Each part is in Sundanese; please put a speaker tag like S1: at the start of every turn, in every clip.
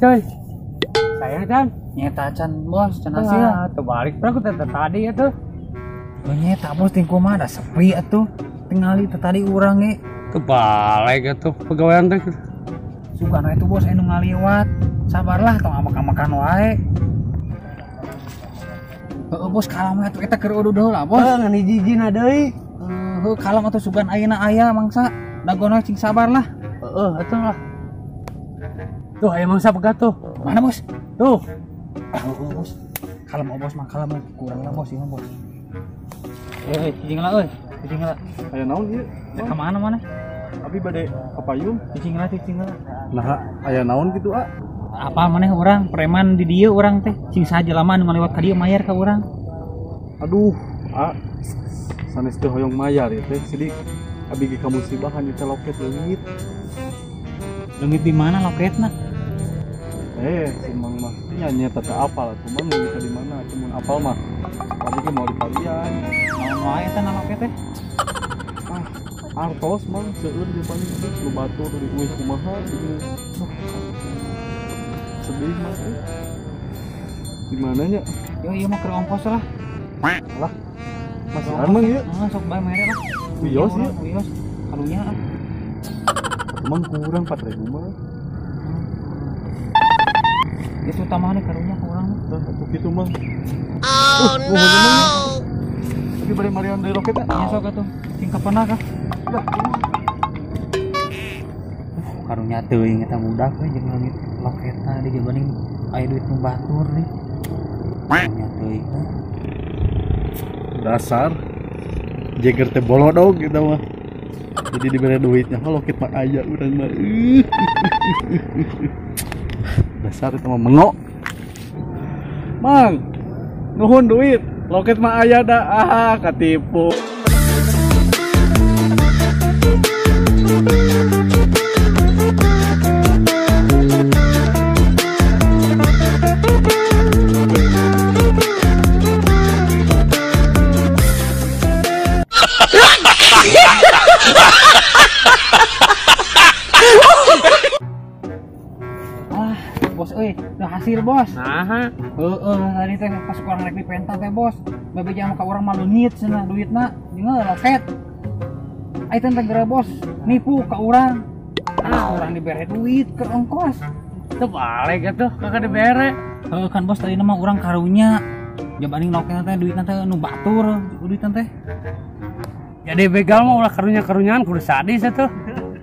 S1: coy. Sayang can.
S2: Nyeta can bos, can hasil.
S1: Ah, terbalik aku tadi atuh.
S2: Nyeta bos ting kumaha da sepi atuh. Tingali teh tadi urang ge.
S1: Kebalik atuh pegawaian teh.
S2: Sugana itu bos anu ngaliwat. Sabarlah tong amak-amakan wae. Heeh bos kalem atuh eta keur uduh heula bos.
S1: Heuh ngan hiji-hijina deui.
S2: Heuh kalem atuh sugan ayeuna aya mangsa. Dagono cing sabar lah.
S1: Heeh atuh lah. Tuh aya mangsa pegat tuh.
S2: Mana bos?
S1: Tuh.
S2: Heeh bos. Kalem bos mah kalem kurang lah bos ieu bos. Cicing lah euy. Cicing lah.
S3: Aya naon ieu?
S2: Ka mana mana?
S3: Abi bade ka payung.
S2: Cicing lah cicing lah.
S3: Nah, aya naon kitu ah?
S2: Apa maneh urang preman di dieu urang teh cing saha jelema anu ngaliwat ka dieu mayar ka urang.
S3: Aduh, ah. Sanes teh hoyong mayar ieu teh sidik. Abi ge ka musibahan ieu teh loket leungit.
S2: Leungit di mana loketna?
S3: Si Mang mah nya nyata teu apal atuh mang leungit di mana, cuman apal mah. Abi ge mau dipalian.
S2: Naon wae eta na loket teh?
S3: Ah, artos mang seueur di paling nu batur di eueuh kumaha ieu. Sedih mah eh. Di mananya?
S2: Yo ieu mah keur ongkos lah.
S3: Lah. Masih mang ieu?
S2: Heeh, sok bae mere lah.
S3: Wios ieu.
S2: Wios. Karunya ah.
S3: Mang kurang 4000 mah.
S2: Itu tambahan karunya ka urang mah.
S3: Tah atuh kitu mang.
S4: Oh no.
S3: Tapi bari marian deui roket
S2: nya sok atuh. Cing kapanah kah?
S3: Lah.
S2: Karunya teuing eta budak we jeung leungit loketna di jabaning aya duit nu batur nih. Karunya teuing.
S3: Dasar Jagger teh bolodog gitu mah. Jadi diberi duitnya mah loket mah aya urang mah. Dasar itu mah mengok. Mang, nuhun duit, loket mah aya da. Ah, katipu.
S2: Ah, bos euy, teu hasil bos.
S1: Nah,
S2: heeh, tadi teh pas urang rek dipenta teh bos. Babe jam ka urang mah leungit cenah duitna, jeung loket. Ai teh geura bos, nipu ka urang. Ah, urang dibere duit keur ongkos.
S1: Teu balik atuh, kagak dibere.
S2: Heuh kan bos tadi mah urang karunya. Jabaning loketna teh duitna teh nu batur duitna teh.
S1: Jadi begal mah ulah karunya-karunyaan kudu sadis atuh.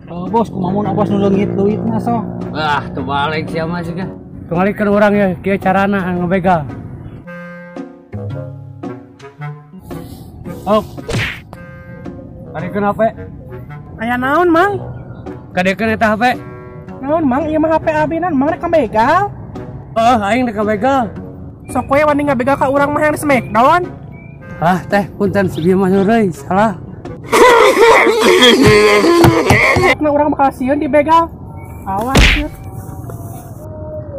S2: Heuh bos, kumaha mun bos nu leungit duitna sok.
S1: Wah, teu balik sia mah sih. Tungalikeun urang ya kieu carana ngebegal. Oh. Karikeun HP.
S5: Aya naon, Mang?
S1: Kadekeun eta HP.
S5: Naon, Mang? Ieu mah HP abinan, Mang rek kabegal.
S1: Heuh, aing rek kabegal.
S5: Sok we wani ngabegal ka urang mah yang di Smackdown.
S1: Ah, teh punten si bieu mah heureuy, salah.
S5: Nah, urang bakal sieun dibegal. Awas ieu.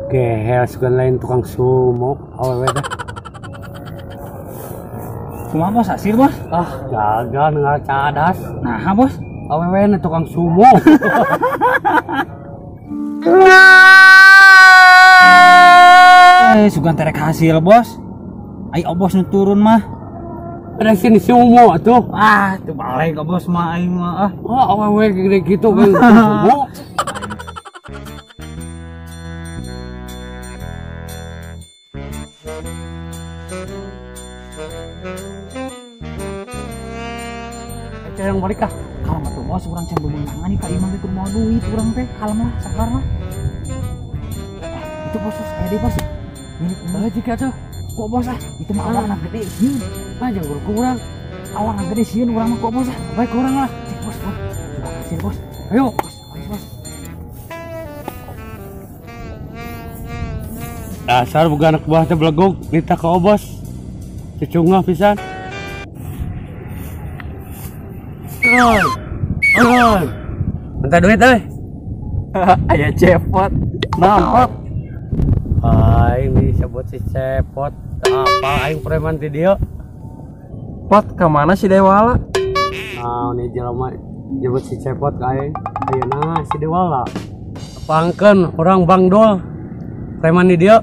S1: Gehel sugan lain tukang sumo awewe teh.
S2: Kumaha bos hasil bos?
S1: Ah, gagal ngal cadas.
S2: Nah, bos,
S1: awewe na tukang sumo.
S2: Sugan terek hasil bos. Ai obos nu turun mah.
S1: Ada sini sumo atuh.
S2: Ah, teu balik bos mah aing mah ah.
S1: Oh, awewe gede gitu kan sumo. Yang balik ah.
S2: Kalem atuh bos, urang can bemenangan nih ka imah ge kudu mawa duit urang teh. Kalem lah, sabar lah. Ah, itu bos, aya deui bos. Milik
S1: banget jika tuh.
S2: Kok bos ah, itu mah awakna gede sieun.
S1: Ah, jangan kurang.
S2: Awakna gede sieun urang mah kok bos ah.
S1: Baik kurang lah.
S2: Cek bos, bos. Coba hasil bos.
S1: Ayo,
S2: bos, ayo bos.
S1: Dasar bukan anak buah teh belegug, nita ka obos. Cecungah pisan. Oi. Oi. Minta duit euy.
S3: Aya cepot. Nampak.
S1: Aing disebut si cepot. Apa aing preman ti dieu?
S3: Pot kemana si Dewala?
S1: Nah, ini jelema nyebut si cepot ka aing. Ayeuna si Dewala. Pangkeun urang Bangdol. Preman di dieu.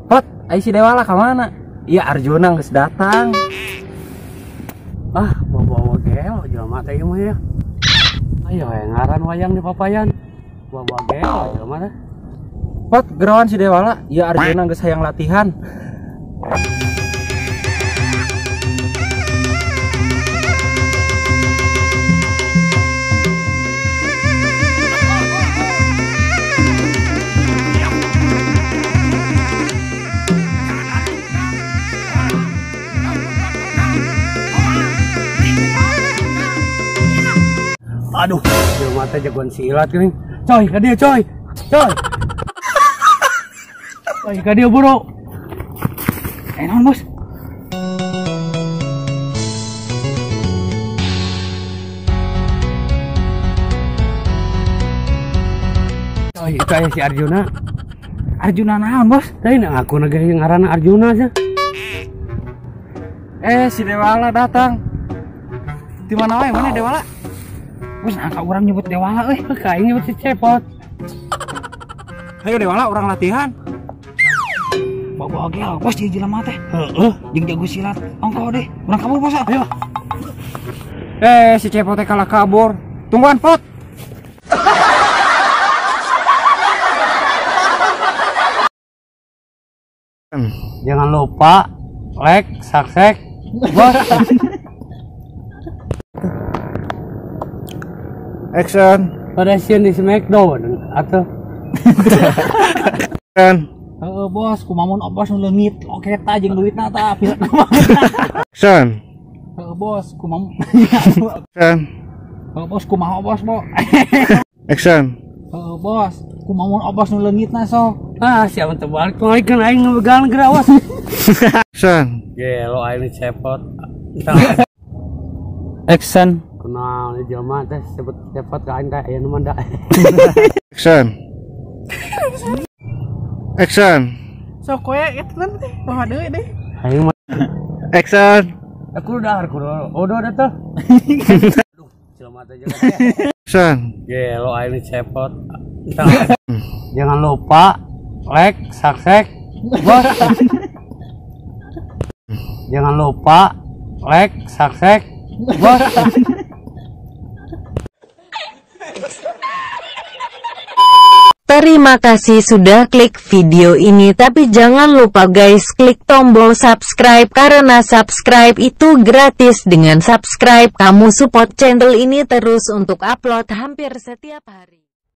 S2: Pot, ai si Dewala ka mana? Iya Arjuna geus datang.
S1: Ah, bawa-bawa gelo jelema teh ieu mah ya. Ayo ngaran wayang di papayan. Bawa-bawa gelo jelema teh.
S2: Pot, geroan si Dewala. Iya Arjuna geus hayang latihan.
S1: Aduh, jelema teh jagoan silat geuning. Coy, ka dieu coy. Coy. Coy, ka dieu buru.
S2: Naon, Bos?
S1: Coy, itu aya si Arjuna.
S2: Arjuna naon, Bos?
S1: Teh aku na ge ngaranna Arjuna sia.
S2: Si Dewala datang. Di mana wae mana Dewala? Bos, angka orang nyebut Dewala euy.
S1: Ka aing nyebut si Cepot.
S2: Ayo Dewala urang latihan. Bawa gel, bos ieu jelema teh.
S1: Heeh,
S2: jeung jago silat. Ongkoh deh, urang kabur bos. Ayo. Si Cepot teh kalah kabur. Tungguan, Pot.
S1: Jangan lupa like, subscribe, bos.
S3: Action.
S1: Pada sieun di Smackdown atau
S3: Action.
S2: Heeh bos, kumaha mun bos nu leungit loketa jeung duitna tah pil.
S3: Action.
S2: Heeh bos, kumaha.
S3: Action.
S2: Heeh bos, kumaha bos, Bo.
S3: Action.
S2: Heeh bos, kumaha mun bos nu leungitna sok.
S1: Ah, siapa teu balik balikan aing nu begal geura awas.
S3: Action.
S1: Gelo aing Cepot.
S2: Action.
S1: Kenal jelema teh sebut Cepot ka aing teh aya nu manda.
S3: Action. Action.
S5: Sok we eta teh bawa deui deh.
S1: Aing mah
S3: action.
S1: Aku udah kudu udah teh. Aduh, jelema teh jaga.
S3: Action.
S1: Gelo aing Cepot. Jangan lupa like, subscribe, bos. Jangan lupa like, subscribe, bos.
S4: Terima kasih sudah klik video ini, tapi jangan lupa guys klik tombol subscribe karena subscribe itu gratis. Dengan subscribe kamu support channel ini terus untuk upload hampir setiap hari.